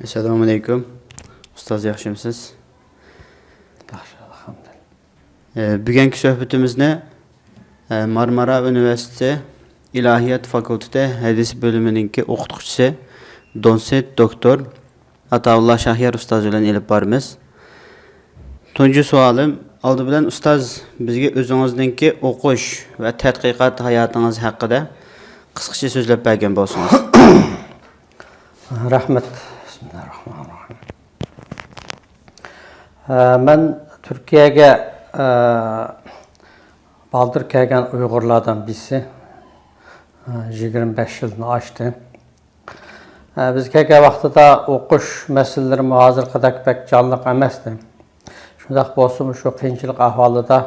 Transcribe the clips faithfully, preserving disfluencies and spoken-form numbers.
ئەسسالامۇ ئەلەيكۇم. ئۇستاز، ياخشىمۇسىز؟ ياخشى، ئەلھەمدۇلىللا. ئە، بۈگۈنكى سۆھبىتىمىزنى، ئە، مارمارا ئۇنىۋېرسىتېتى ئىلاھىيات فاكۇلتېتى ھەدىس بۆلۈمىنىڭكى ئوقۇتقۇچىسى، دوتسېنت دوكتور ئاتاۋۇللا شاھيار ئۇستاز بىلەن ئېلىپ بارىمىز. تۇنجى سوئالىم، ئالدى بىلەن ئۇستاز، بىزگە ئۆزىڭىزنىڭكى ئوقۇش ۋە تەتقىقات ھاياتىڭىز ھەققىدە قىسقىچە سۆزلەپ بەرگەن بولسىڭىز. رەھمەت. بىسمىللاھىررەھمانىررەھىم. ئە، مەن تۈركىيەگە، ئە، بالدۇر كەلگەن ئۇيغۇرلاردىن بىرسى. ئە، يىگىرمە بەش يىلنى ئاشتى. ئە، بىز كەلگەن ۋاقتىدا ئوقۇش مەسىلىلىرىمۇ ھازىرقىدەك بەك جانلىق ئەمەستى. شۇنداق بولسىمۇ، شۇ قىيىنچىلىق ئەھۋالىدا،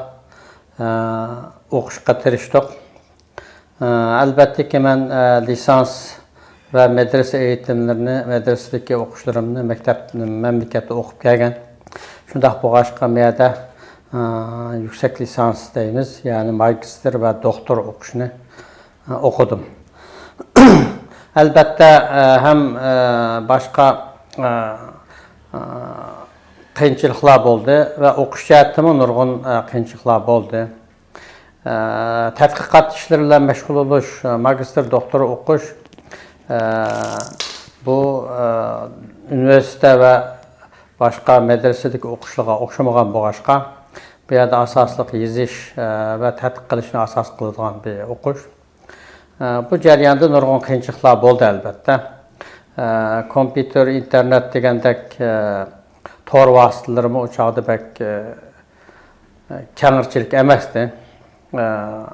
ئە، ئوقۇشقا تىرىشتۇق. ئە، ئەلۋەتتىكى، مەن، ئە، لىسانس ۋە مەدرىسە ئېيتىملىرىنى، مەدرىسىدىكى ئوقۇشلىرىمنى مەكتەپ، مەملىكەتتە ئوقۇپ كەلگەن. شۇنداق بولغاچقا، مۇ يەردە، ئە، يۈكسەك لىسانس دەيمىز، يەنى ماگىستىر ۋە دوكتور ئوقۇشنى، ئە، ئوقۇدۇم. ئەلۋەتتە، ئە، ھەم، ئە، باشقا، ئە، ئە، قىيىنچىلىقلار بولدى ۋە ئوقۇش جەھەتتىمۇ نۇرغۇن، ئە، قىيىنچىلىقلار بولدى. ئە، تەتقىقات ئىشلىرى بىلەن مەشغۇل بولۇش، ئە، ماگىستىر، دوكتور ئوقۇش، ئە، بۇ، ئە، ئۇنىۋېرسىتېتتا ۋە باشقا مەدرىسىدىكى ئوقۇشلارغا ئوخشىمىغان بولغاچقا، بۇ يەردە ئاساسلىق يېزىش، ئە، ۋە تەتقىق قىلىشنى ئاساس قىلىدىغان بىر ئوقۇش. ئە، بۇ جەرياندا نۇرغۇن قىيىنچىلىقلار بولدى، ئەلۋەتتە. ئە، كومپيۇتېر، ئىنتېرنېت دېگەندەك، ئە، تور ۋاسىتىلىرىمۇ ئۇ چاغدا بەك، ئە، كەڭرىچىلىك ئەمەستى. ئە،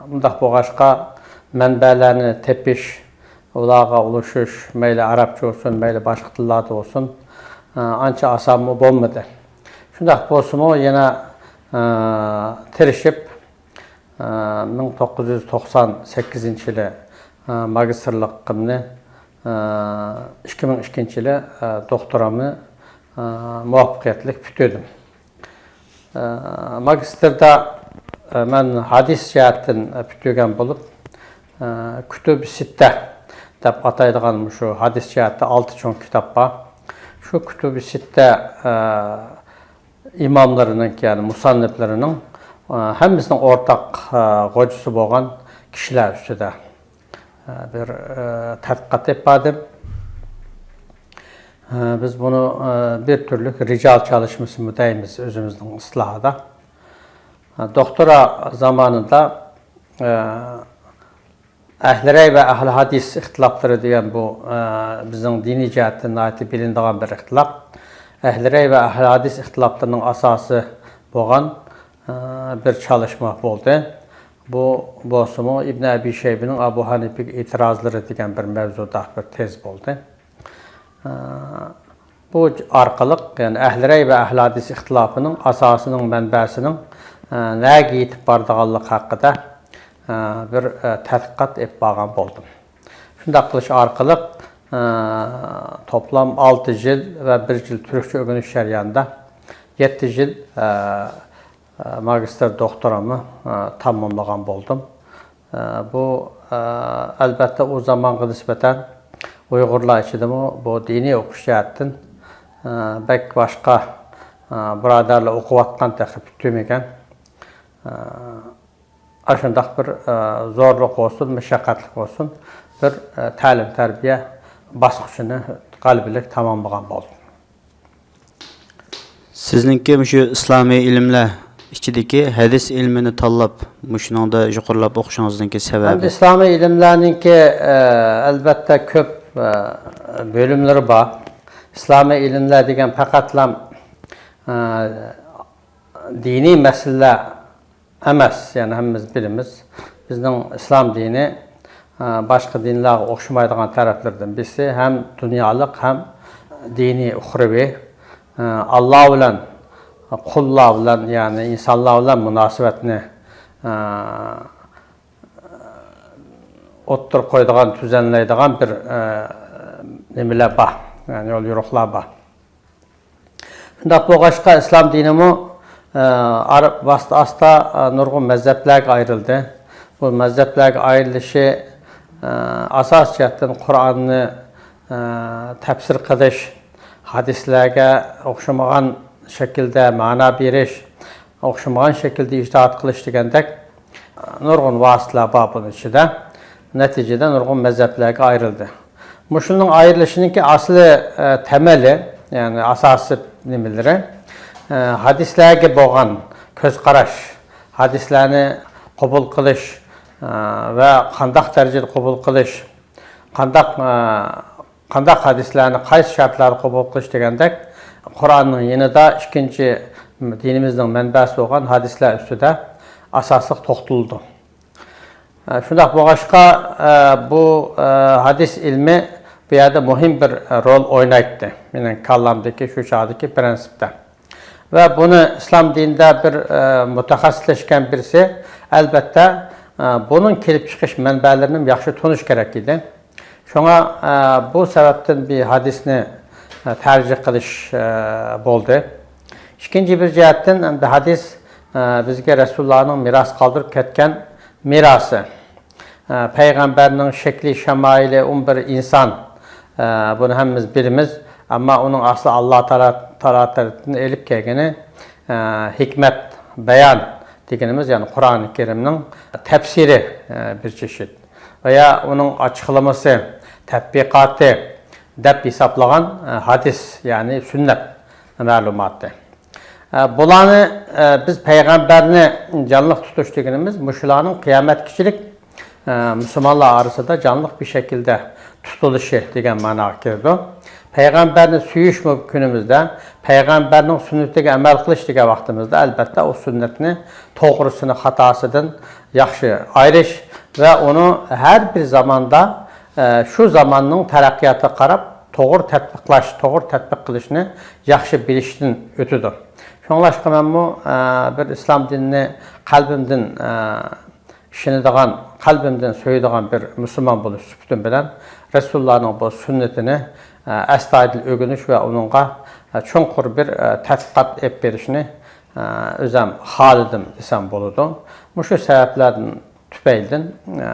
مۇنداق بولغاچقا، مەنبەلەرنى تېپىش، ئۇلارغا ئۇلىشىش، مەيلى ئەرەبچە بولسۇن، مەيلى باشقا تىللاردا بولسۇن، ئە، ئانچە ئاسانمۇ بولمىدى. شۇنداق بولسىمۇ، يەنە، ئە، تىرىشىپ، ئە، مىڭ توققۇز يۈز توقسان سەككىزىنچى يىلى، ئە، ماگىستىرلىقىمنى، ئە، ئىككى مىڭ ئىككىنچى يىلى، ئە، دوكتورامنى، ئە، مۇۋەپپەقىيەتلىك پۈتتۈردۈم. ئە، ماگىستىردا، ئە، مەن ھەدىس جەھەتتىن، ئە، پۈتتۈرگەن بولۇپ، ئە، كۇتۇبى سىتتە دەپ ئاتايدىغان مۇشۇ ھەدىس جەھەتتە ئالتە چوڭ كىتاب بار. شۇ كۇتۇبى سىتتە، ئە، ئىماملىرىنىڭ، يەنى مۇسەننىپلىرىنىڭ، ئە، ھەممىسىنىڭ ئورتاق، ئە، غوجىسى بولغان كىشىلەر ئۈستىدە، ئە، بىر، ئە، تەتقىقات ئېلىپ باردىم. ئە، بىز بۇنى، ئە، بىر تۈرلۈك رىجال چالىشمىسىمۇ دەيمىز ئۆزىمىزنىڭ ئىستىلاھىدا. ئە، دوكتورا زامانىدا، ئە، ئەھلى رەي ۋە ئەھلى ھەدىس ئىختىلاپلىرى دېگەن بۇ، ئە، بىزنىڭ دىنىي جەھەتتىن ناھايىتى بىلىنىدىغان بىر ئىختىلاپ. ئەھلى رەي ۋە ئەھلى ھەدىس ئىختىلاپلىرىنىڭ ئاساسى بولغان، ئە، بىر چالىشما بولدى. بۇ بولسىمۇ ئىبن ئەبى شەيبىنىڭ ئەبۇ ھەنىپىگە ئېتىرازلىرى دېگەن بىر مەۋزۇدا بىر تېز بولدى. ئە، بۇ ئارقىلىق، يەنى ئەھلى رەي ۋە ئەھلى ھەدىس ئىختىلاپىنىڭ ئاساسىنىڭ، مەنبەسىنىڭ، ئە، نەگە يېتىپ بارىدىغانلىقى ھەققىدە، ئە، بىر، ئە، تەتقىقات ئېلىپ بارغان بولدۇم. شۇنداق قىلىش ئارقىلىق، ئە، توپلام ئالتە يىل ۋە بىر يىل تۈركچە ئۆگىنىش جەريانىدا يەتتە يىل، ئە، ئە، ماگىستىر دوكتورامنى، ئە، تاماملىغان بولدۇم. ئە، بۇ، ئە، ئەلۋەتتە، ئۇ زامانغا نىسبەتەن ئۇيغۇرلار ئىچىدىمۇ بۇ دىنىي ئوقۇش جەھەتتىن، ئە، بەك باشقا، ئە، بۇرادەرلەر ئوقۇۋاتقان، تېخى پۈتتۈرمىگەن. ئە، ئاشۇنداق بىر، ئە، زورلۇق بولسۇن، مۇشەققەتلىك بولسۇن، بىر، ئە، تەلىم-تەربىيە باسقۇچىنى غەلىبىلىك تاماملىغان بولدۇم. سىزنىڭكى مۇشۇ ئىسلامىي ئىلىملەر ئىچىدىكى ھەدىس ئىلمىنى تاللاپ، مۇشۇنىڭدا يۇقىرىلاپ ئوقۇشىڭىزنىڭكى سەۋەبى؟ ئەمدى ئىسلامىي ئىلىملەرنىڭكى، ئە، ئەلۋەتتە كۆپ، ئە، بۆلۈملىرى بار. ئىسلامىي ئىلىملەر دېگەن پەقەتلا، ئە، دىنىي مەسىلىلەر ئەمەس، يەنى ھەممىمىز بىلىمىز. بىزنىڭ ئىسلام دىنى، ئە، باشقا دىنلارغا ئوخشىمايدىغان تەرەپلىرىدىن بىرسى، ھەم دۇنيالىق، ھەم دىنىي ئۇخرىۋى. ئە، ئاللا بىلەن، قۇللار بىلەن، يەنى ئىنسانلار بىلەن مۇناسىۋەتنى، ئە، ئوتتۇرىغا قويىدىغان، تۈزەنلەيدىغان بىر، ئە، نېمىلەر بار، يەنى يول يورۇقلار بار. شۇنداق بولغاچقا، ئىسلام دىنىمۇ، ئە، ئارا-، ئاستا-ئاستا، ئە، نۇرغۇن مەزھەپلەرگە ئايرىلدى. بۇ مەزھەپلەرگە ئايرىلىشى، ئە، ئاساسىي جەھەتتىن قۇرئاننى، ئە، تەپسىر قىلىش، ھەدىسلەرگە ئوخشىمىغان شەكىلدە مەنا بېرىش، ئوخشىمىغان شەكىلدە ئىجتىھات قىلىش دېگەندەك نۇرغۇن ۋاسىتىلەر بار بۇنىڭ ئىچىدە. نەتىجىدە نۇرغۇن مەزھەپلەرگە ئايرىلدى. مۇشۇنىڭ ئايرىلىشىنىڭكى ئەسلى، ئە، تەمەلى، يەنى ئاساسىي نېمىلىرى، ئە، ھەدىسلەرگە بولغان كۆز قاراش، ھەدىسلەرنى قوبۇل قىلىش، ئە، ۋە قانداق دەرىجىدە قوبۇل قىلىش، قانداق، ئە، قانداق ھەدىسلەرنى قايسى شەرتلەردە قوبۇل قىلىش دېگەندەك، قۇرئاننىڭ يېنىدا ئىككىنچى دىنىمىزنىڭ مەنبەسى بولغان ھەدىسلەر ئۈستىدە ئاساسلىق توختىلىدۇ. ئە، شۇنداق بولغاچقا، ئە، بۇ، ئە، ھەدىس ئىلمى بۇ يەردە مۇھىم بىر، ئە، رول ئوينايتتى. مېنىڭ كاللامدىكى شۇ چاغدىكى پرىنسىپتە. ۋە بۇنى ئىسلام دىنىدا بىر، ئە، مۇتەخەسسىسلەشكەن بىرسى، ئەلبەتتە، ئە، بۇنىڭ كېلىپ چىقىش مەنبەلىرىنى ياخشى تونۇش كېرەك ئىدى. شۇڭا، ئە، بۇ سەۋەبتىن بىر ھەدىسنى، ئە، تەرجىھ قىلىش، ئە، بولدى. ئىككىنچى بىر جەھەتتىن، ئەمدى ھەدىس، ئە، بىزگە رەسۇلۇللانىڭ مىراس قالدۇرۇپ كەتكەن مىراسى. ئە، پەيغەمبەرنىڭ شەكلى، شامائىلى، ئۇ بىر ئىنسان. ئە، بۇنى ھەممىمىز بىلىمىز. ئەمما ئۇنىڭ ئەسلى ئاللا تائالا، تائالا تەرىپىدىن ئېلىپ كەلگىنى، ئە، ھېكمەت، بايان دېگىنىمىز، يەنى قۇرئانى كەرىمنىڭ تەپسىرى، ئە، بىر چېشىت. ۋە يا ئۇنىڭ ئاچىقلىمىسى، تەتبىقاتى دەپ ھېسابلىغان، ئە، ھەدىس، يەنى سۈننەت مەلۇماتى. ئە، بۇلارنى، ئە، بىز پەيغەمبەرنى جانلىق تۇتۇش دېگىنىمىز مۇشۇلارنىڭ قىيامەتكىچىلىك، ئە، مۇسۇلمانلار ئارىسىدا جانلىق بىر شەكىلدە تۇتۇلۇشى دېگەن مەناغا كىرىدۇ. پەيغەمبەرنى سۆيۈشمۇ كۈنىمىزدە، پەيغەمبەرنىڭ سۈننىتىگە ئەمەل قىلىش دېگەن ۋاقتىمىزدا، ئەلبەتتە، ئۇ سۈننەتنى توغرىسىنى خاتاسىدىن ياخشى ئايرىش ۋە ئۇنى ھەر بىر زاماندا، ئە، شۇ زاماننىڭ تەرەققىياتىغا قاراپ توغرا تەتبىقلاش، توغرا تەتبىق قىلىشنى ياخشى بىلىشتىن ئۆتىدۇ. شۇڭلاشقا مەنمۇ، ئە، بىر ئىسلام دىنىنى قەلبىمدىن، ئە، ئىشىنىدىغان، قەلبىمدىن سۆيىدىغان بىر مۇسۇلمان بولۇش سۈپىتىم بىلەن رەسۇلۇللانىڭ بۇ سۈننىتىنى، ئە، ئەستايىدىل ئۆگىنىش ۋە ئۇنىڭغا، ئە، چوڭقۇر بىر، ئە، تەتقىقات ئېلىپ بېرىشنى، ئە، ئۆزەم خالىدىم دېسەم بولىدۇ. مۇشۇ سەۋەبلەردىن تۈپەيلىدىن، ئە،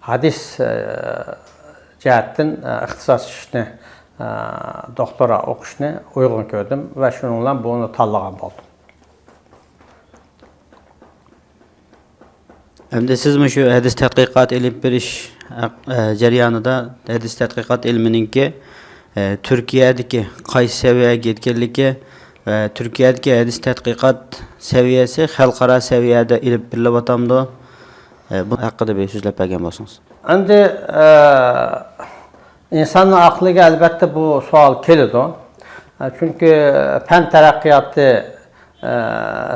ھەدىس، ئە، جەھەتتىن، ئە، ئىختىساسلىشىشنى، ئە، دوكتورا ئوقۇشنى ئۇيغۇن كۆردۈم ۋە شۇنىڭ بىلەن بۇنى تاللىغان بولدۇم. ئەمدى سىز مۇشۇ ھەدىس تەتقىقات ئېلىپ بېرىش ھەق-، ئە، جەريانىدا ھەدىس تەتقىقات ئىلمىنىڭكى، ئە، تۈركىيەدىكى قايسى سەۋىيەگە يەتكەنلىكى ۋە تۈركىيەدىكى ھەدىس تەتقىقات سەۋىيەسى خەلقئارا سەۋىيەدە ئېلىپ بېرىلىۋاتامدۇ؟ ئە، بۇ ھەققىدە بىر سۆزلەپ بەرگەن بولسىڭىز. ئەمدى، ئە، ئىنساننىڭ ئەقلىگە ئەلۋەتتە بۇ سوئال كېلىدۇ. ئە، چۈنكى پەن تەرەققىياتى، ئە،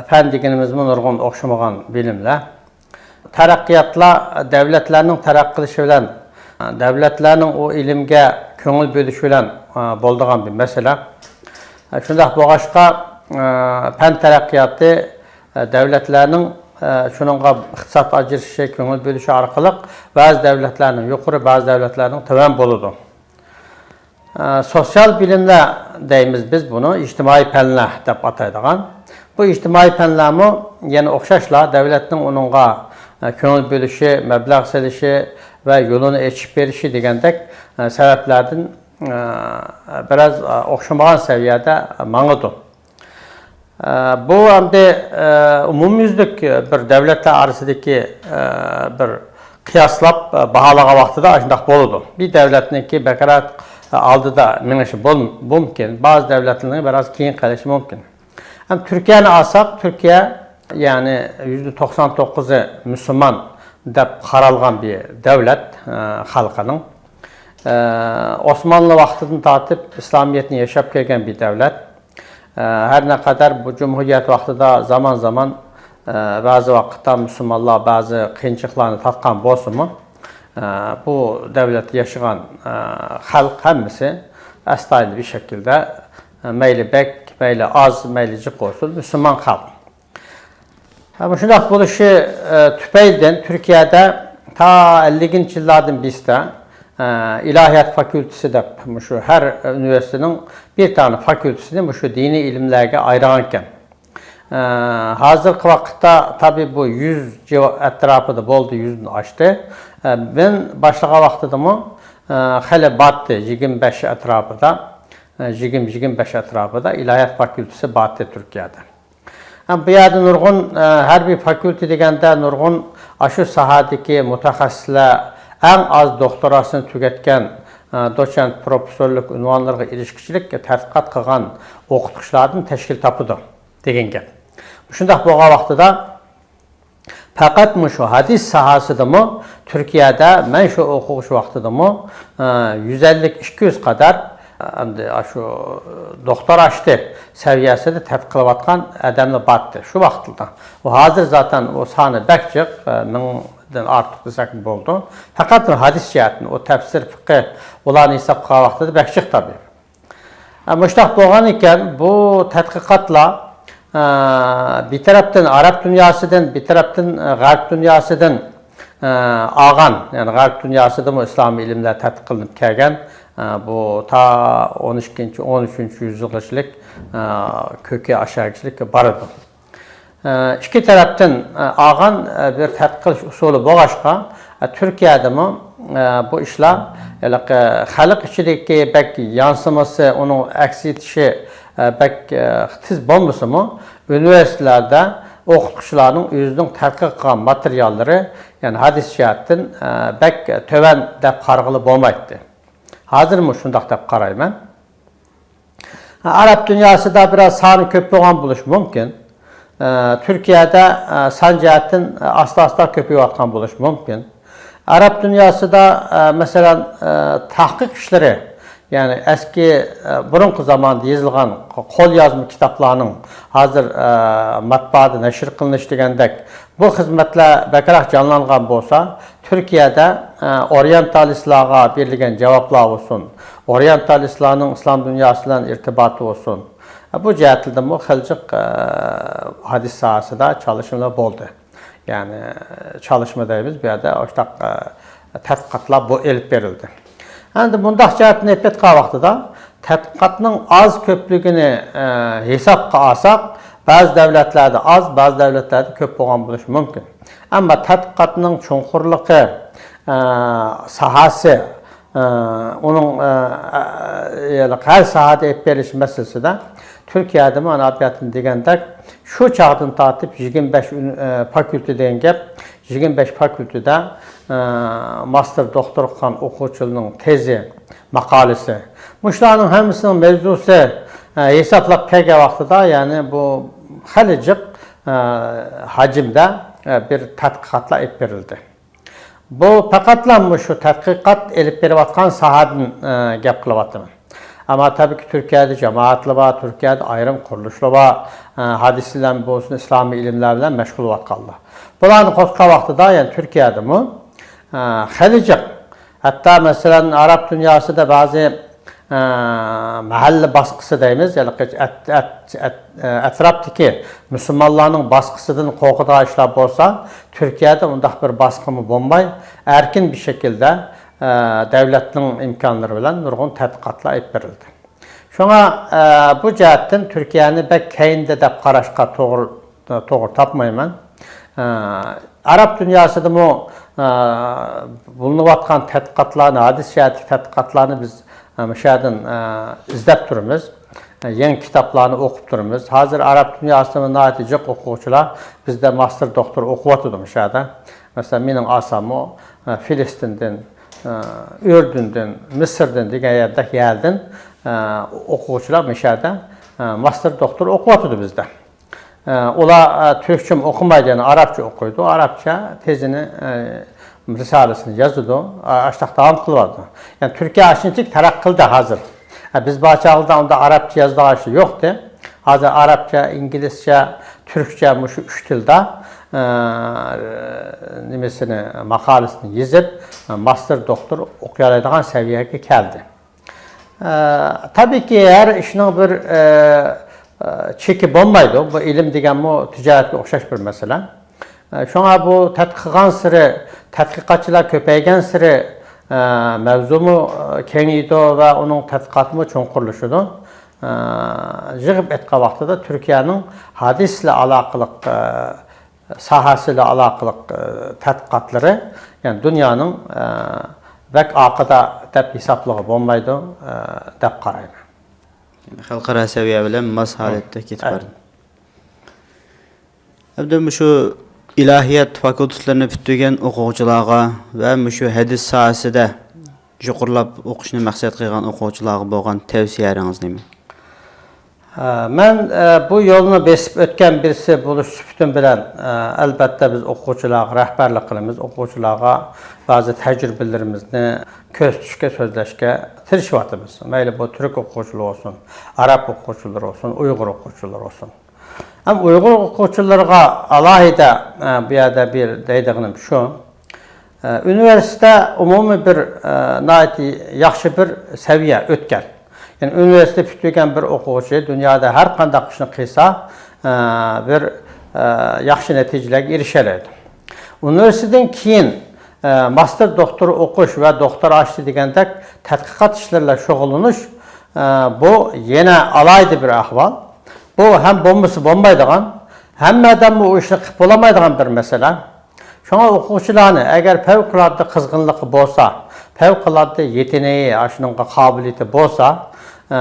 پەن دېگىنىمىزمۇ نۇرغۇن ئوخشىمىغان بىلىملەر. تەرەققىياتلار دەۋلەتلەرنىڭ تەرەققىي قىلىشى بىلەن، ئە، دەۋلەتلەرنىڭ ئۇ ئىلىمگە كۆڭۈل بۆلۈشى بىلەن، ئە، بولىدىغان بىر مەسىلە. ئە، شۇنداق بولغاچقا، ئە، پەن تەرەققىياتى، ئە، دەۋلەتلەرنىڭ، ئە، شۇنىڭغا ئىقتىساد ئاجرىتىشى، كۆڭۈل بۆلۈشى ئارقىلىق بەزى دەۋلەتلەرنىڭ يۇقىرى، بەزى دەۋلەتلەرنىڭ تۆۋەن بولىدۇ. ئە، سوتسىيال بىلىملەر دەيمىز بىز بۇنى، ئىجتىمائىي پەنلەر دەپ ئاتايدىغان. بۇ ئىجتىمائىي پەنلەرمۇ يەنە ئوخشاشلا دەۋلەتنىڭ ئۇنىڭغا، ئە، كۆڭۈل بۆلۈشى، مەبلەغ سېلىشى ۋە يولىنى ئېچىپ بېرىشى دېگەندەك، ئە، سەۋەبلەردىن، ئە، بىراز، ئە، ئوخشىمىغان سەۋىيەدە ماڭىدۇ. ئە، بۇ ئەمدى، ئە، ئومۇميۈزلۈك بىر دەۋلەتلەر ئارىسىدىكى، ئە، بىر قىياسلاپ، ئە، باھالىغان ۋاقتىدا ئاشۇنداق بولىدۇ. بىر دەۋلەتنىڭكى بەكرەك، ئە، ئالدىدا مېڭىشى بول-، مۇمكىن، بەزى دەۋلەتلەرنىڭ بىراز كېيىن قېلىشى مۇمكىن. ھەم تۈركىيەنى ئالساق، تۈركىيە، يەنى يۈزدە توقسان توققۇزى مۇسۇلمان دەپ قارالغان بىر دەۋلەت، ئە، خەلقىنىڭ. ئە، ئوسمانلى ۋاقتىدىن تارتىپ ئىسلامىيەتنى ياشاپ كەلگەن بىر دەۋلەت. ئە، ھەر نەقەدەر بۇ جۇمھۇرىيەت ۋاقتىدا زامان-زامان، ئە، بەزى ۋاقىتتا مۇسۇلمانلار بەزى قىيىنچىلىقلارنى تارتقان بولسىمۇ، ئە، بۇ دەۋلەتتە ياشىغان، ئە، خەلق ھەممىسى ئەستايىدىل بىر شەكىلدە، ئە، مەيلى بەك، مەيلى ئاز، مەيلى جىق بولسۇن، مۇسۇلمان خەلق. ھە، مۇشۇنداق بولۇشى، ئە، تۈپەيلىدىن تۈركىيەدە تا ئەللىكىنچى يىللاردىن بىسىدە، ئە، ئىلاھىيات فاكۇلتېسى دەپ، مۇشۇ ھەر ئۇنىۋېرسىتېتنىڭ بىر دانە فاكۇلتېسىنى مۇشۇ دىنىي ئىلىملەرگە ئايرىغانىكەن. ئە، ھازىرقى ۋاقىتتا، تابىئىي، بۇ يۈز جىۋا-، ئەتراپىدا بولدى، يۈزدىن ئاشتى. ئە، مەن باشلىغان ۋاقتىدىمۇ، ئە، خېلى بارتتى، يىگىرمە بەش ئەتراپىدا. يىگىرمە، يىگىرمە بەش ئەتراپىدا ئىلاھىيات فاكۇلتېسى بارتى تۈركىيەدە. ھەم بۇ يەردە نۇرغۇن، ئە، ھەربىي فاكۇلتېت دېگەندە نۇرغۇن ئاشۇ ساھەدىكى مۇتەخەسسىسلەر، ئەڭ ئاز دوختوراسىنى تۈگەتكەن، ئە، دوچېنت، پروفېسسورلۇق ئۇنۋانلىرىغا ئېرىشكۈچىلىك تەتقىقات قىلغان ئوقۇتقۇچىلاردىن تەشكىل تاپىدۇ دېگەن گەپ. شۇنداق بولغان ۋاقتىدا پەقەت مۇشۇ ھەدىس ساھەسىدىمۇ تۈركىيەدە مەن شۇ ئوقۇغۇچى ۋاقتىدىمۇ، ئە، يۈز ئەللىك، ئىككى يۈز قەدەر، ئەمدى ئاشۇ دوختۇر ئاشتى سەۋىيەسىدە تەتقىق قىلىۋاتقان ئادەملەر بارتى شۇ ۋاقىتتا. ئۇ ھازىر زاتەن ئۇ سانى بەك جىق، ئە، مىڭدىن ئارتۇق دېسەك بولىدۇ. پەقەت ھەدىس جەھەتتىن، ئۇ تەپسىر، فىقىھ، ئۇلارنى ھېساب قىلغان ۋاقتىدا بەك جىق تەبىئىي. ئە، مۇشۇنداق بولغان ئىكەن، بۇ تەتقىقاتلار، ئە، بىر تەرەپتىن ئەرەب دۇنياسىدىن، بىر تەرەپتىن، ئە، غەرب دۇنياسىدىن، ئە، ئالغان، يەنى غەرب دۇنياسىدىمۇ ئىسلامىي ئىلىملەر تەتقىق قىلىنىپ كەلگەن، ئە، بۇ تا ئون ئىككىنچى، ئون ئۈچىنچى يۈزيىلغىچىلىك، ئە، كۆكى ئاشاغىچىلىك بارىدۇ. ئىككى تەرەپتىن ئالغان بىر تەتقىق قىلىش ئۇسۇلى بولغاچقا، تۈركىيەدىمۇ بۇ ئىشلار ھېلىقى خەلق ئىچىدىكى بەك يانسىمىسى، ئۇنىڭ ئەكس ئېتىشى بەك تېز بولمىسىمۇ، ئۇنىۋېرسىتېتلاردا ئوقۇتقۇچىلارنىڭ ئۆزىنىڭ تەتقىق قىلغان ماتېرىياللىرى، يەنى ھەدىس جەھەتتىن بەك تۆۋەن دەپ قارىغىلى بولمايتتى. ھازىرمۇ شۇنداق دەپ قارايمەن. ئەرەب دۇنياسىدا بىراز سانى كۆپ بولغان بولۇشى مۇمكىن. ئە، تۈركىيەدە، ئە، سان جەھەتتىن، ئە، ئاستا-ئاستا كۆپىيىۋاتقان بولۇشى مۇمكىن. ئەرەب دۇنياسىدا، ئە، مەسىلەن، ئە، تەھقىق ئىشلىرى، يەنى ئەسكى، ئە، بۇرۇنقى زاماندا يېزىلغان قول يازما كىتابلارنىڭ ھازىر، ئە، مەتبەئادا نەشر قىلىنىش دېگەندەك بۇ خىزمەتلەر بەكرەك جانلانغان بولسا، تۈركىيەدە، ئە، ئورىيېنتالىستلارغا بېرىلگەن جاۋابلار بولسۇن، ئورىيېنتالىستلارنىڭ ئىسلام دۇنياسى بىلەن ئىرتىباتى بولسۇن، بۇ جەھەتلەردىمۇ خېلى جىق، ئە، ھەدىس ساھەسىدە چالىشىشلار بولدى. يەنى، چالىشىشلار دەيمىز، بۇ يەردە ئاشۇنداق، ئە، تەتقىقاتلار بۇ ئېلىپ بېرىلدى. ئەمدى مۇنداق جەھەتتىن ئېلىپ ئېيتقان ۋاقتىدا، تەتقىقاتنىڭ ئاز كۆپلۈكىنى، ئە، ھېسابقا ئالساق، بەزى دۆلەتلەردە ئاز، بەزى دۆلەتلەردە كۆپ بولغان بولۇشى مۇمكىن. ئەمما تەتقىقاتنىڭ چوڭقۇرلۇقى، ئە، ساھەسى، ئە، ئۇنىڭ، ئە، ئە، يەنى ھەر ساھەدە ئېلىپ بېرىلىش مەسىلىسىدە تۈركىيەدىمۇ ئانا ئاپىياتىن دېگەندەك شۇ چاغدىن تارتىپ يىگىرمە بەش ئۈن-، ئە، فاكۇلتېت دېگەن گەپ، يىگىرمە بەش فاكۇلتېتتا، ئە، ماستېر، دوختۇر قىلغان ئوقۇغۇچىلارنىڭ تېزى، ماقالىسى. مۇشۇلارنىڭ ھەممىسىنىڭ مەۋزۇسى، ئە، ھېسابلاپ كەلگەن ۋاقتىدا، يەنى بۇ خېلى جىق، ئە، ھەجىمدە، ئە، بىر تەتقىقاتلار ئېلىپ بېرىلدى. بۇ پەقەتلا مۇشۇ تەتقىقات ئېلىپ بېرىۋاتقان ساھەدىن، ئە، گەپ قىلىۋاتىمەن. ئەمما تەبىئىيكى تۈركىيەدە جامائەتلەر بار، تۈركىيەدە ئايرىم قۇرۇلۇشلار بار، ئە، ھەدىس بىلەن بولسۇن، ئىسلامىي ئىلىملەر بىلەن مەشغۇل بولۇۋاتقانلار. بۇلارنى قوشقان ۋاقتىدا، يەنى تۈركىيەدىمۇ، ئە، خېلى جىق. ھەتتا، مەسىلەن، ئەرەب دۇنياسىدا بەزى، ئە، مەھەللە باسقىسى دەيمىز، يەنى ئەت-، ئەت-، ئەت-، ئە، ئەتراپتىكى مۇسۇلمانلارنىڭ باسقىسىدىن قورقىدىغان ئىشلار بولسا، تۈركىيەدە ئۇنداق بىر باسقىمۇ بولماي، ئەركىن بىر شەكىلدە، ئە، دۆلەتنىڭ ئىمكانلىرى بىلەن نۇرغۇن تەتقىقاتلار ئېلىپ بېرىلدى. شۇڭا، ئە، بۇ جەھەتتىن تۈركىيەنى بەك كەينىدە دەپ قاراشقا توغرا، توغرا تاپمايمەن. ئە، ئەرەب دۇنياسىدىمۇ، ئە، بولۇنۇۋاتقان تەتقىقاتلارنى، ھەدىس جەھەتتىكى تەتقىقاتلارنى بىز، ئە، مۇشۇ يەردىن، ئە، ئىزدەپ تۇرىمىز. ئە، يېڭى كىتابلارنى ئوقۇپ تۇرىمىز. ھازىر ئەرەب دۇنياسىدىمۇ ناھايىتى جىق ئوقۇغۇچىلار بىزدە ماستېر، دوختۇر ئوقۇۋاتىدۇ مۇشۇ يەردە. مەسىلەن، مېنىڭ ئاساممۇ، ئە، فىلىستىندىن، ئە، ئۈردۈندىن، مىسىردىن دېگەن يەردەك يەردىن، ئە، ئوقۇغۇچىلار مۇشۇ يەردە، ئە، ماستېر، دوختۇر ئوقۇۋاتىدۇ بىزدە. ئە، ئۇلار، ئە، تۈركچىمۇ ئوقۇمايدۇ، يەنى ئارابچە ئوقۇيدۇ. ئارابچە تېزىنى، ئە، رىسالىسىنى يازىدۇ. ئا-، ئاشۇنداق داۋام قىلىۋاتىدۇ. يەنى تۈركىيە ئاشۇنچىلىك تەرەققىي قىلدى ھازىر. ئە، بىز بار چاغلىرىدا ئۇندا ئارابچە يازىدىغان ئىش يوقتى. ھازىر ئارابچە، ئىنگلىزچە، تۈركچە مۇشۇ ئۈچ تىلدا، ئە، نېمىسىنى، ماقالىسىنى يېزىپ، ئە، ماستېر، دوختۇر ئوقۇيالايدىغان سەۋىيەگە كەلدى. ئە، تەبىئىيكى، ھەر ئىشنىڭ بىر، ئە، ئە، چېكى بولمايدۇ. بۇ ئىلىم دېگەنمۇ تىجارەتكە ئوخشاش بىر مەسىلە. ئە، شۇڭا بۇ تەتقىق قىلغانسېرى، تەتقىقاتچىلار كۆپەيگەنسېرى، ئە، مەۋزۇمۇ، ئە، كېڭىيىدۇ ۋە ئۇنىڭ تەتقىقاتىمۇ چوڭقۇرلىشىدۇ. ئە، يىغىپ ئېيتقان ۋاقتىدا تۈركىيەنىڭ ھەدىس بىلەن ئالاقىلىق، ئە، ساھەسى بىلەن ئالاقىلىق، ئە، تەتقىقاتلىرى، يەنى دۇنيانىڭ، ئە، بەك ئارقىدا دەپ ھېسابلىغىلى بولمايدۇ، ئە، دەپ قارايمەن. خەلقئارا سەۋىيە بىلەن ماس ھالەتتە كېتىپ بارىدۇ. ئەمدى مۇشۇ ئىلاھىيەت فاكۇلتېتلىرىنى پۈتتۈرگەن ئوقۇغۇچىلارغا ۋە مۇشۇ ھەدىس ساھەسىدە يۇقىرىلاپ ئوقۇشنى مەقسەت قىلغان ئوقۇغۇچىلارغا بولغان تەۋسىيەلىرىڭىز نېمە؟ ئە، مەن، ئە، بۇ يولنى بېسىپ ئۆتكەن بىرسى بولۇش سۈپىتىم بىلەن، ئە، ئەلبەتتە بىز ئوقۇغۇچىلارغا رەھبەرلىك قىلىمىز، ئوقۇغۇچىلارغا بەزى تەجرىبىلىرىمىزنى كۆرسىتىشكە، سۆزلەشكە تىرىشىۋاتىمىز. مەيلى بۇ تۈرك ئوقۇغۇچىلىرى بولسۇن، ئەرەب ئوقۇغۇچىلىرى بولسۇن، ئۇيغۇر ئوقۇغۇچىلىرى بولسۇن. ھەم ئۇيغۇر ئوقۇغۇچىلىرىغا ئالاھىدە، ئە، بۇ يەردە بىر دەيدىغىنىم شۇ. ئە، ئۇنىۋېرسىتېتتا ئومۇمىي بىر، ئە، ناھايىتى ياخشى بىر سەۋىيە ئۆتكەن. يەنى ئۇنىۋېرسىتېت پۈتتۈرگەن بىر ئوقۇغۇچى دۇنيادا ھەر قانداق ئىشنى قىلسا، ئە، بىر، ئە، ياخشى نەتىجىلەرگە ئېرىشەلەيدۇ. ئۇنىۋېرسىتېتتىن كېيىن، ئە، ماستېر، دوكتور ئوقۇش ۋە دوكتور ئاشتى دېگەندەك تەتقىقات ئىشلىرى بىلەن شۇغۇللىنىش، ئە، بۇ يەنە ئالاھىدە بىر ئەھۋال. بۇ ھەم بولمىسا بولمايدىغان، ھەممە ئادەممۇ ئۇ ئىشنى قىلىپ بولالمايدىغان بىر مەسىلە. شۇڭا ئوقۇغۇچىلارنى ئەگەر پەۋقۇلئاددە قىزغىنلىقى بولسا، پەۋقۇلئاددە يېتىنىكى، ئاشۇنىڭغا قابىلىيىتى بولسا، ئە،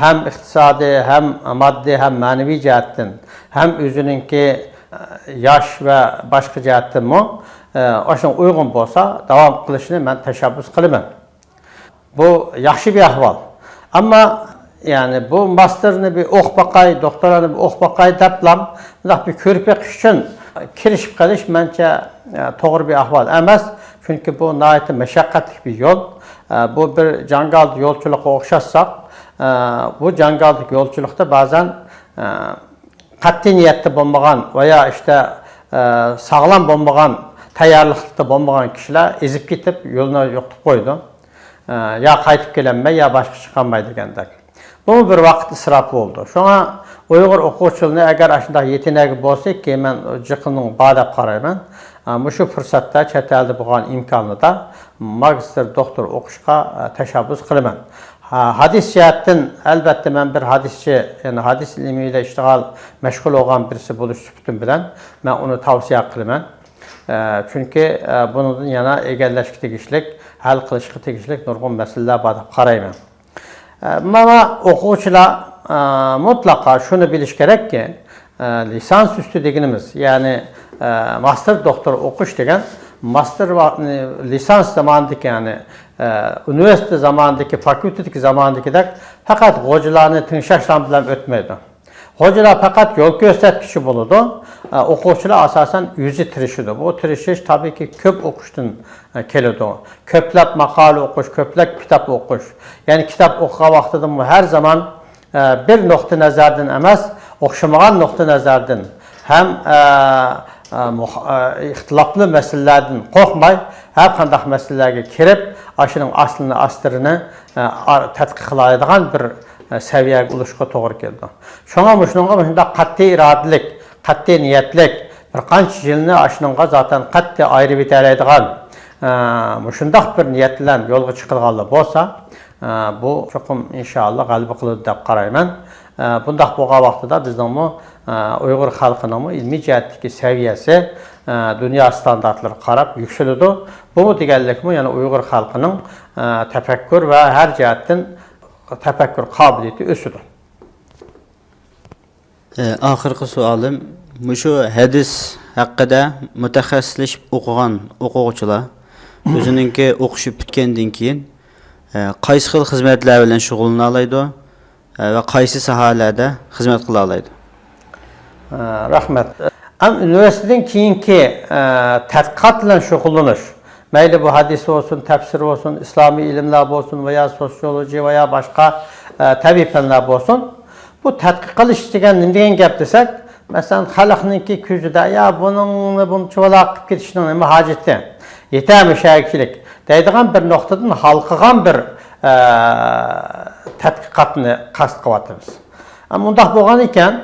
ھەم ئىقتىسادىي، ھەم ماددىي، ھەم مەنىۋى جەھەتتىن، ھەم ئۆزىنىڭكى، ئە، ياش ۋە باشقا جەھەتتىنمۇ، ئە، ئاشۇنىڭغا ئۇيغۇن بولسا، داۋام قىلىشىنى مەن تەشەببۇس قىلىمەن. بۇ ياخشى بىر ئەھۋال. ئەمما، يەنى، بۇ ماستېرنى بىر ئوقۇپ باقاي، دوكتورانى بىر ئوقۇپ باقاي دەپلا، بۇنداق بىر كۆرۈپ بېقىش ئۈچۈن كىرىشىپ قېلىش، مەنچە، ئە، توغرا بىر ئەھۋال ئەمەس. چۈنكى بۇ ناھايىتى مەشەققەتلىك بىر يول. ئە، بۇ بىر جاڭگالدا يولچىلىققا ئوخشاتساق، ئە، بۇ جاڭگالدىكى يولچىلىقتا بەزەن، ئە، قەتئىي نىيەتتە بولمىغان ۋە يا ئىشتە، ئە، ساغلام بولمىغان، تەييارلىقتا بولمىغان كىشىلەر ئېزىپ كېتىپ، يولنى يوقىتىپ قويىدۇ. ئە، يا قايتىپ كېلەلمەي، يا باشقا چىقالماي دېگەندەك. بۇمۇ بىر ۋاقىت ئىسراپى بولىدۇ. شۇڭا ئۇيغۇر ئوقۇغۇچىلىرىنى ئەگەر ئاشۇنداق يېتىنەكى بولسا، كېيىن مەن جىقىنىڭ بار دەپ قارايمەن. ئە، مۇشۇ پۇرسەتتە چەت ئەلدە بولغان ئىمكانلىرىدا ماگىستىر، دوكتور ئوقۇشقا، ئە، تەشەببۇس قىلىمەن. ھە، ھەدىس جەھەتتىن، ئەلبەتتە، مەن بىر ھەدىسچى، يەنى ھەدىس ئىلمى بىلەن ئىشتىغال، مەشغۇل بولغان بىرسى بولۇش سۈپىتىم بىلەن، مەن ئۇنى تەۋسىيە قىلىمەن. ئە، چۈنكى، ئە، بۇنىڭدىن يەنە ئىگىلەشكە تېگىشلىك، ھەل قىلىشقا تېگىشلىك نۇرغۇن مەسىلىلەر بار دەپ قارايمەن. ئە، مانا ئوقۇغۇچىلار، ئە، مۇتلەقا شۇنى بىلىشى كېرەككى، ئە، لىسانس ئۈستى دېگىنىمىز، يەنى، ئە، ماستېر، دوكتور ئوقۇش دېگەن، ماستېر ۋە، ئە، لىسانس زامانىدىكى، يەنى، ئە، ئۇنىۋېرسىتېت زامانىدىكى، فاكۇلتېتتىكى زامانىدىكىدەك پەقەت غوجىلارنى تىڭشاشلار بىلەن ئۆتمەيدۇ. غوجىلار پەقەت يول كۆرسەتكۈچى بولىدۇ. ئە، ئوقۇغۇچىلار ئاساسەن ئۆزى تىرىشىدۇ. بۇ تىرىشىش تەبىئىيكى كۆپ ئوقۇشتىن، ئە، كېلىدۇ. كۆپلەپ ماقالە ئوقۇش، كۆپلەپ كىتاب ئوقۇش. يەنى كىتاب ئوقۇغان ۋاقتىدىمۇ ھەر زامان، ئە، بىر نۇقتىئى نەزەردىن ئەمەس، ئوخشىمىغان نۇقتىئى نەزەردىن ھەم، ئە، ئە، مۇخ-، ئە، ئىختىلاپلىق مەسىلىلەردىن قورقماي، ھەر قانداق مەسىلىلەرگە كىرىپ، ئاشۇنىڭ ئاستىنى، ئاستىرىنى، ئە، ئا-، تەتقىق قىلالايدىغان بىر، ئە، سەۋىيەگە ئۇلىشىشقا توغرا كېلىدۇ. شۇڭا مۇشۇنىڭغا مۇشۇنداق قەتئىي ئىرادىلىك، قەتئىي نىيەتلىك، بىر قانچە يىلنى ئاشۇنىڭغا زاتەن قەتئىي ئايرىۋېتەلەيدىغان، ئە، مۇشۇنداق بىر نىيەت بىلەن يولغا چىقىدىغانلار بولسا، ئە، بۇ چوقۇم ئىنشائاللا غەلىبە قىلىدۇ دەپ قارايمەن. ئە، بۇنداق بولغان ۋاقتىدا بىزنىڭمۇ، ئە، ئۇيغۇر خەلقىنىڭمۇ ئىلمىي جەھەتتىكى سەۋىيەسى، ئە، دۇنيا ئىستاندارتلىرىغا قاراپ يۈكسىلىدۇ. بۇمۇ دېگەنلىكمۇ يەنە ئۇيغۇر خەلقىنىڭ، ئە، تەپەككۇر ۋە ھەر جەھەتتىن تەپەككۇر قابىلىيىتى ئۆسىدۇ. ئە، ئاخىرقى سوئالىم، مۇشۇ ھەدىس ھەققىدە مۇتەخەسسىسلىشىپ ئوقۇغان ئوقۇغۇچىلار ئۆزىنىڭكى ئوقۇشى پۈتكەندىن كېيىن، ئە، قايسى خىل خىزمەتلەر بىلەن شۇغۇللىنالايدۇ، ئە، ۋە قايسى ساھەلەردە خىزمەت قىلالايدۇ؟ ئە، رەھمەت. ھەم ئۇنىۋېرسىتېتتىن كېيىنكى، ئە، تەتقىقات بىلەن شۇغۇللىنىش، مەيلى بۇ ھەدىس بولسۇن، تەپسىر بولسۇن، ئىسلامىي ئىلىملەر بولسۇن ۋە يا سوسىيولوگىيە ۋە يا باشقا، ئە، تەبىئىي پەنلەر بولسۇن. بۇ تەتقىق قىلىش دېگەن نېمە دېگەن گەپ دېسەك، مەسىلەن، خەلقنىڭكى كۆزىدە، يا بۇنىڭنى بۇنچىۋالا قىلىپ كېتىشنىڭ نېمە ھاجىتى؟ يېتەرمۇ شەركىلىك دەيدىغان بىر نۇقتىدىن ھالقىغان بىر، ئە، تەتقىقاتنى قەست قىلىۋاتىمىز. ئە، مۇنداق بولغان ئىكەن،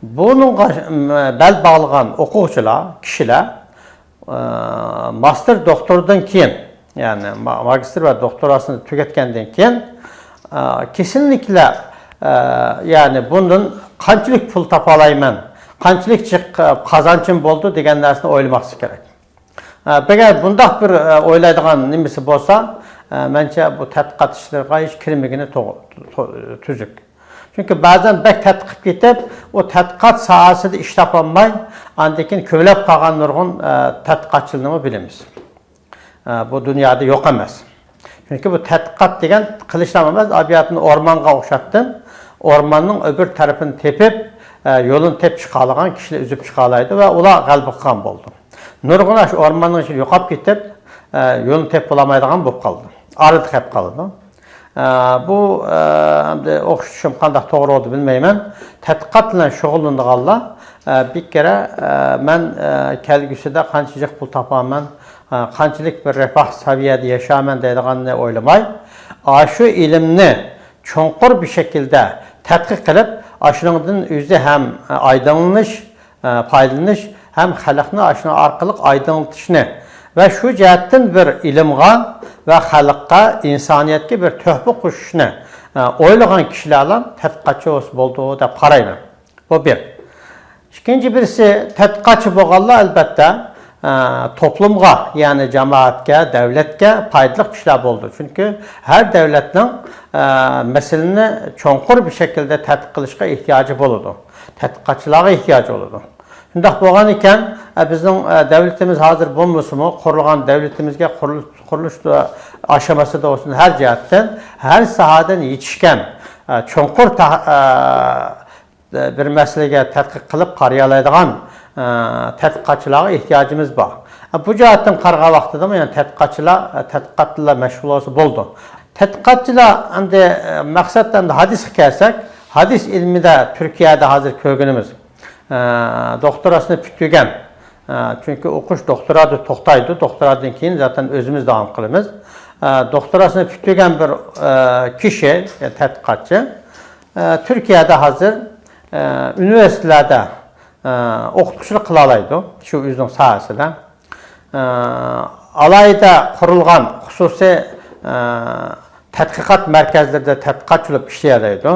بۇنىڭغا، م، بەل باغلىغان ئوقۇغۇچىلار، كىشىلەر، ئە، ماستېر دوكتوردىن كېيىن، يەنى ما-، ماگىستىر ۋە دوكتوراسىنى تۈگەتكەندىن كېيىن، ئە، كېسىنلىكلا، ئە، يەنى بۇندىن قانچىلىك پۇل تاپالايمەن، قانچىلىك جىق، ئە، قازانچىم بولدى دېگەن نەرسىنى ئويلىماسلىق كېرەك. ئە، ئەگەر بۇنداق بىر، ئە، ئويلايدىغان نېمىسى بولسا، ئە، مەنچە بۇ تەتقىقات ئىشلىرىغا ھېچ كىرمىگىنى تو-، تو-، تۈزۈك. چۈنكى بەزەن بەك تەتقىق كېتىپ، ئۇ تەتقىقات ساھەسىدە ئىش تاپالماي، ئاندىن كېيىن كۆمۈلۈپ قالغان نۇرغۇن، ئە، تەتقىقاتچىلارنىمۇ بىلىمىز. ئە، بۇ دۇنيادا يوق ئەمەس. چۈنكى بۇ تەتقىقات دېگەن قىلىچلام ئەمەس، ئابىياتىنى ئورمانغا ئوخشاتتىم. ئورماننىڭ ئۆبۈر تەرىپىنى تېپىپ، ئە، يولىنى تېپىپ چىقالىغان كىشىلەر ئۈزۈپ چىقالايدۇ ۋە ئۇلار غەلىبە قىلغان بولىدۇ. نۇرغۇن ئاشۇ ئورماننىڭ ئىچىدە يوقاپ كېتىپ، ئە، يولىنى تېپىپ بولالمايدىغان بولۇپ قالىدۇ. ئارىدا قېلىپ قالىدۇ. ئە، بۇ، ئە، ئەمدى ئوخشىتىشىم قانداق توغرا بولدى بىلمەيمەن. تەتقىقات بىلەن شۇغۇللىنىدىغانلار، ئە، بىر كېرە، ئە، مەن، ئە، كەلگۈسىدە قانچە جىق پۇل تاپارمەن، ئە، قانچىلىك بىر رىفاھ سەۋىيەدە ياشارمەن دەيدىغاننى ئويلىماي، ئاشۇ ئىلىمنى چوڭقۇر بىر شەكىلدە تەتقىق قىلىپ، ئاشۇنىڭدىن ئۆزى ھەم، ئە، ئايدىڭلىنىش، ئە، پايدىلىنىش ھەم خەلقنى ئاشۇنىڭ ئارقىلىق ئايدىڭلىتىشنى ۋە شۇ جەھەتتىن بىر ئىلىمغا ۋە خەلققە، ئىنسانىيەتكە بىر تۆھپە قوشۇشنى، ئە، ئويلىغان كىشىلەرلا تەتقىقاتچى بولسا بولىدۇ دەپ قارايمەن. بۇ بىر. ئىككىنچى بىرسى، تەتقىقاتچى بولغانلار، ئەلۋەتتە، ئە، توپلۇمغا، يەنى جامائەتكە، دەۋلەتكە پايدىلىق كىشىلەر بولىدۇ. چۈنكى ھەر دەۋلەتنىڭ، ئە، مەسىلىنى چوڭقۇر بىر شەكىلدە تەتقىق قىلىشقا ئېھتىياجى بولىدۇ. تەتقىقاتچىلارغا ئېھتىياجى بولىدۇ. شۇنداق بولغان ئىكەن، ئە، بىزنىڭ، ئە، دەۋلىتىمىز ھازىر بولمىسىمۇ، قۇرۇلغان دەۋلىتىمىزگە قۇرۇلۇش، قۇرۇلۇش ئاشامىسىدا بولسۇن، ھەر جەھەتتىن، ھەر ساھەدىن يېتىشكەن، ئە، چوڭقۇر تا-، ئە، بىر مەسىلىگە تەتقىق قىلىپ قارىيالايدىغان، ئە، تەتقىقاتچىلارغا ئېھتىياجىمىز بار. ئە، بۇ جەھەتتىن قارىغان ۋاقتىدىمۇ، يەنى تەتقىقاتچىلار، ئە، تەتقىقات بىلەن مەشغۇل بولسا بولىدۇ. تەتقىقاتچىلار ئەمدى، ئە، مەقسەتتە ئەمدى ھەدىسكە كەلسەك، ھەدىس ئىلمىدە تۈركىيەدە ھازىر كۆرگىنىمىز، ئە، دوكتوراسىنى پۈتتۈرگەن، ئە، چۈنكى ئوقۇش دوكتورادا توختايدۇ، دوكتورادىن كېيىن زاتەن ئۆزىمىز داۋام قىلىمىز. ئە، دوكتوراسىنى پۈتتۈرگەن بىر، ئە، كىشى، يەنى تەتقىقاتچى، ئە، تۈركىيەدە ھازىر، ئە، ئۇنىۋېرسىتېتلاردا، ئە، ئوقۇتقۇچىلىق قىلالايدۇ، شۇ ئۆزىنىڭ ساھەسىدە. ئە، ئالاھىدە قۇرۇلغان خۇسۇسىي، ئە، تەتقىقات مەركەزلىرىدە تەتقىقاتچى بولۇپ ئىشلىيەلەيدۇ.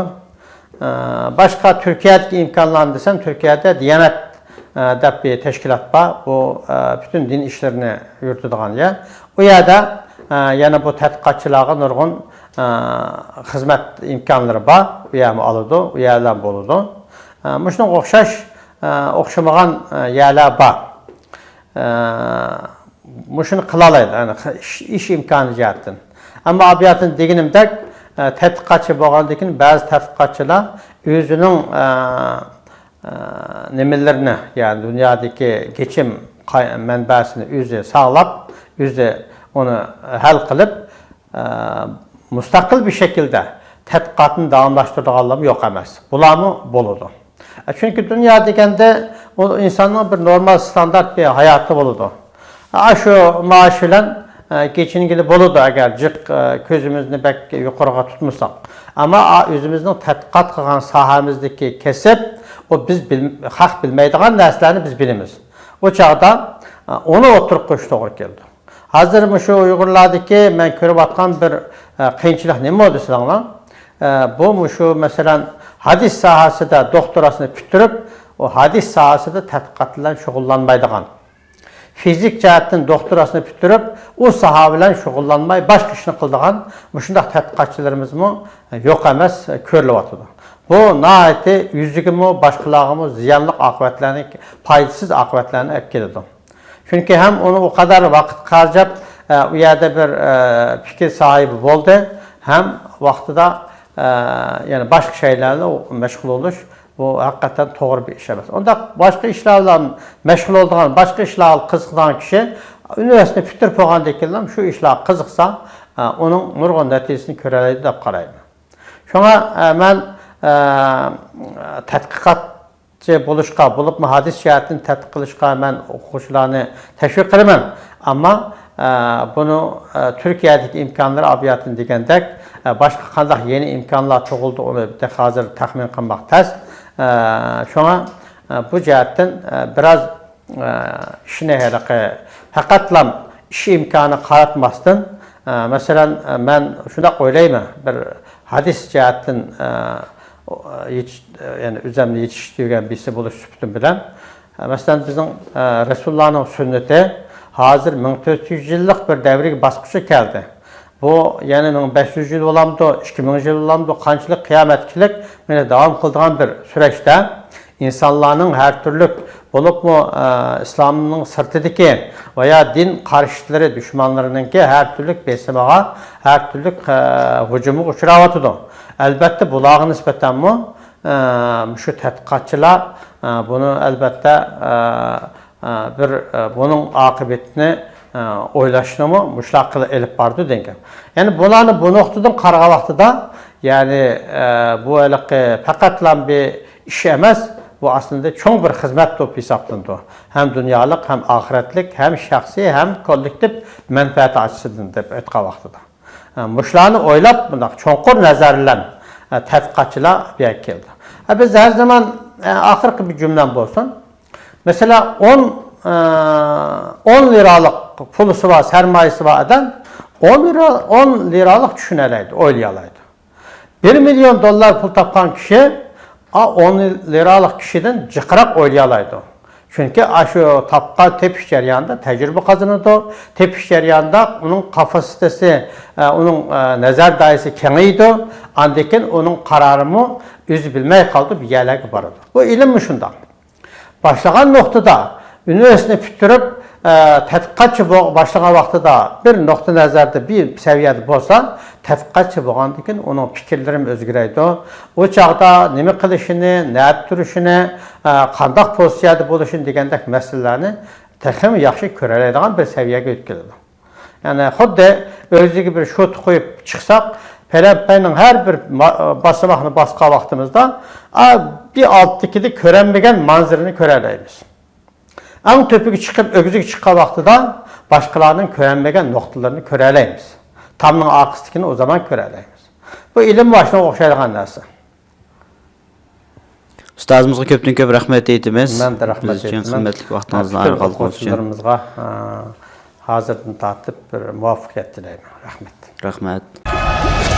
ئە، باشقا تۈركىيەدىكى ئىمكانلارنى دېسەم، تۈركىيەدە دىيانەت، ئە، دەپ بىر تەشكىلات بار. بۇ، ئە، پۈتۈن دىن ئىشلىرىنى يۈرۈتىدىغان يەر. ئۇ يەردە، ئە، يەنە بۇ تەتقىقاتچىلارغا نۇرغۇن، ئە، خىزمەت ئىمكانلىرى بار. ئۇ يەرمۇ ئالىدۇ، ئۇ يەرلەر بولىدۇ. ئە، مۇشۇنىڭغا ئوخشاش، ئە، ئوخشىمىغان، ئە، يەرلەر بار. ئە، مۇشۇنى قىلالايدۇ، يەنى ئىش، ئىش ئىمكانى جەھەتتىن. ئەمما ئابىياتىن دېگىنىمدەك، ئە، تەتقىقاتچى بولغاندىن كېيىن بەزى تەتقىقاتچىلار ئۆزىنىڭ، ئە، ئە، نېمىلىرىنى، يەنى دۇنيادىكى گېچىم قاي-، مەنبەسىنى ئۆزى ساقلاپ، ئۆزى ئۇنى ھەل قىلىپ، ئە، مۇستەقىل بىر شەكىلدە تەتقىقاتنى داۋاملاشتۇرىدىغانلارمۇ يوق ئەمەس. بۇلارمۇ بولىدۇ. ئە، چۈنكى دۇنيا دېگەندە ئۇ ئىنساننىڭ بىر نورمال ستاندارت بىر ھاياتى بولىدۇ. ئاشۇ مائاش بىلەن، ئە، كېچىنگىلى بولىدۇ، ئەگەر جىق، ئە، كۆزىمىزنى بەك يۇقىرىغا تۇتمىساق. ئەمما، ئا، ئۆزىمىزنىڭ تەتقىقات قىلغان ساھەمىزدىكى كەسىپ، ئۇ بىز بىل-، خەق بىلمەيدىغان نەرسىلەرنى بىز بىلىمىز. ئۇ چاغدا، ئە، ئۇنى ئوتتۇرىغا قويۇش توغرا كېلىدۇ. ھازىر مۇشۇ ئۇيغۇرلاردىكى مەن كۆرۈۋاتقان بىر، ئە، قىيىنچىلىق نېمە بولدى دېسەڭلار؟ ئە، بۇ مۇشۇ، مەسىلەن، ھەدىس ساھەسىدە دوكتوراسىنى پۈتتۈرۈپ، ئۇ ھەدىس ساھەسىدە تەتقىقات بىلەن شۇغۇللانمايدىغان، فىزىك جەھەتتىن دوكتوراسىنى پۈتتۈرۈپ، ئۇ ساھە بىلەن شۇغۇللانماي، باشقا ئىشنى قىلىدىغان مۇشۇنداق تەتقىقاتچىلىرىمىزمۇ يوق ئەمەس، كۆرۈلۈۋاتىدۇ. بۇ ناھايىتى ئۆزىگىمۇ، باشقىلارغىمۇ زىيانلىق ئاقىۋەتلەرنى، پايدىسىز ئاقىۋەتلەرنى ئەپ كېلىدۇ. چۈنكى ھەم ئۇنى ئۇ قەدەر ۋاقىت خەجلەپ، ئە، ئۇ يەردە بىر، ئە، پىكىر ساھىبى بولدى، ھەم ۋاقتىدا، ئە، يەنە باشقا شەيلەرنى مەشغۇل بولۇش، بۇ ھەقىقەتەن توغرا بىر ئىش ئەمەس. ئۇنداق باشقا ئىشلار بىلەن مەشغۇل بولىدىغان، باشقا ئىشلارغا قىزىقىدىغان كىشى ئۇنىۋېرسىتېتنى پۈتتۈرۈپ بولغاندىن كېيىنلا شۇ ئىشلارغا قىزىقسا، ئە، ئۇنىڭ نۇرغۇن نەتىجىسىنى كۆرەلەيدۇ دەپ قارايمەن. شۇڭا، ئە، مەن، ئە، تەتقىقات بولۇشقا، بولۇپمۇ ھەدىس جەھەتتىن تەتقىق قىلىشقا مەن ئوقۇغۇچىلارنى تەشۋىق قىلىمەن. ئەمما، ئە، بۇنى، ئە، تۈركىيەدىكى ئىمكانلىرى ئابىياتىن دېگەندەك، ئە، باشقا قانداق يېڭى ئىمكانلار تۇغۇلدى، ئۇنى تېخى ھازىر تەخمىن قىلماق تەس. ئە، شۇڭا، ئە، بۇ جەھەتتىن، ئە، بىراز، ئە، ئىشنى ھېلىقى پەقەتلا ئىش ئىمكانىغا قاراتماستىن، ئە، مەسىلەن، ئە، مەن شۇنداق ئويلايمەن، بىر ھەدىس جەھەتتىن، ئە، يېتىش-، يەنى ئۆزۈمنى يېتىشتۈرگەن بىرسى بولۇش سۈپىتىم بىلەن، مەسىلەن، بىزنىڭ، ئە، رەسۇلۇللانىڭ سۈننىتى ھازىر مىڭ تۆت يۈز يىللىق بىر دەۋرگە باسقۇچقا كەلدى. بۇ يەنە مىڭ بەش يۈز يىل بولامدۇ، ئىككى مىڭ يىل بولامدۇ، قانچىلىك قىيامەتكىچىلىك مېنى داۋام قىلىدىغان بىر سۈرەشتە ئىنسانلارنىڭ ھەر تۈرلۈك، بولۇپمۇ، ئە، ئىسلامنىڭ سىرتىدىكى ۋە يا دىن قارشىلىرى، دۈشمەنلىرىنىڭكى ھەر تۈرلۈك بېسىمىغا، ھەر تۈرلۈك، ئە، ھۇجۇمىغا ئۇچراۋاتىدۇ. ئەلبەتتە، بۇلارغا نىسبەتەنمۇ، ئە، مۇشۇ تەتقىقاتچىلار، ئە، بۇنى ئەلبەتتە، ئە، ئە، بىر، ئە، بۇنىڭ ئاقىۋىتىنى، ئە، ئويلاشنىمۇ مۇشۇلار قىلىپ ئېلىپ بارىدۇ دېگەن گەپ. يەنى بۇلارنى بۇ نۇقتىدىن قارىغان ۋاقتىدا، يەنى، ئە، بۇ ھېلىقى پەقەتلا بىر ئىش ئەمەس، بۇ ئەسلىدە چوڭ بىر خىزمەت بولۇپ ھېسابلىنىدۇ. ھەم دۇنيالىق، ھەم ئاخىرەتلىك، ھەم شەخسىي، ھەم كوللېكتىپ مەنپەئەت ئاچىسىدىن دەپ ئېيتقان ۋاقتىدا. ئە، مۇشۇلارنى ئويلاپ، بۇنداق چوڭقۇر نەزەر بىلەن، ئە، تەتقىقاتچىلار بۇ يەرگە كەلدى. ئە، بىز ھەر زامان، ئە، ئاخىرقى بىر جۈملەم بولسۇن. مەسىلەن، ئون، ئە، ئون لىرالىق پۇلىسى بار، سەرمايىسى بار ئادەم ئون لىرا-، ئون لىرالىق چۈشىنەلەيدۇ، ئويلىيالايدۇ. بىر مىليون دوللار پۇل تاپقان كىشى، ئا، ئون لىرالىق كىشىدىن جىقراق ئويلىيالايدۇ. چۈنكى ئاشۇ تاپقان، تېپىش جەريانىدا تەجرىبە قازىنىدۇ. تېپىش جەريانىدا ئۇنىڭ قاپاسىتېسى، ئە، ئۇنىڭ، ئە، نەزەر دائىرىسى كېڭىيىدۇ. ئاندىن كېيىن ئۇنىڭ قارارىمۇ ئۆزى بىلمەي قالىدۇ، بىر يەرلەرگە بارىدۇ. بۇ ئىلىممۇ شۇنداق. باشلىغان نۇقتىدا، ئۇنىۋېرسىتېتنى پۈتتۈرۈپ، ئە، تەتقىقاتچى بو-، باشلىغان ۋاقتىدا بىر نۇقتا نەزەردە، بىر سەۋىيەدە بولسا، تەتقىقاتچى بولغاندىن كېيىن ئۇنىڭ پىكىرلىرىمۇ ئۆزگىرەيدۇ. ئۇ چاغدا نېمە قىلىشىنى، نەدە تۇرۇشىنى، ئە، قانداق پوزىتسىيەدە بولۇشىنى دېگەندەك مەسىلىلەرنى تېخىمۇ ياخشى كۆرەلەيدىغان بىر سەۋىيەگە يۆتكىلىدۇ. يەنى خۇددى ئۆزىگە بىر شوتا قويۇپ چىقساق، پەلەمپەينىڭ ھەر بىر ما-، باسماقنى باسقان ۋاقتىمىزدا، ئا، بىر ئالدىدىكىدە كۆرەلمىگەن مەنزىرىنى كۆرەلەيمىز. ئەڭ تۆپىگە چىقىپ، ئۆگزىگە چىققان ۋاقتىدا باشقىلارنىڭ كۆرەلمىگەن نۇقتىلىرىنى كۆرەلەيمىز. تامنىڭ ئارقىسىدىكىنى ئۇ زامان كۆرەلەيمىز. بۇ ئىلىم باشلىغان ئوخشايدىغان نەرسە. ئۇستازىمىزغا كۆپتىن كۆپ رەھمەت ئېيتىمىز. مەن رەھمەت ئېيتىمەن. بىز ئۈچۈن قىممەتلىك ۋاقتىڭىزدىن ئايرىلغانلىقىڭىز ئۈچۈن. قوشنىلىرىمىزغا، ئە، ھازىردىن تارتىپ بىر مۇۋەپپەقىيەت تىلەيمەن. رەھمەت. رەھمەت.